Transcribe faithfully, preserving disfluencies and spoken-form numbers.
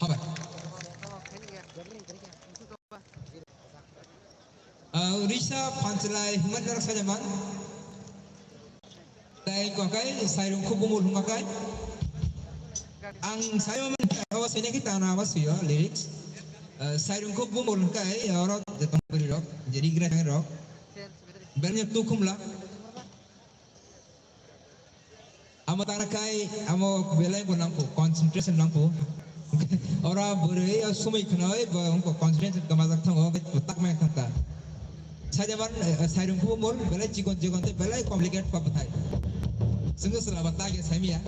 Hambai. Ah, Risa Panchalai Himanjara Sajaman. Tai kokai Sairung Khubumul Humakai. Ang Sairung Khubumul Humakai, awas ini kita nama suyo lyrics. Ah, Sairung Khubumul Humakai, ya orang jatong beri rock, jadi gerak rock. Bernya tukum lah. Amo tangna kai, amo belai bo nangkho, concentration nangkho. Ora bwrwi o sumui khwnoi bo wngkho concentration kwmajak thango, tak mai thangkha. Sajaman, eh, Sairung Khubumul, belai chikon chikon tei belai complicated pa bwthai. Swngwi swlaba tak ya saimya.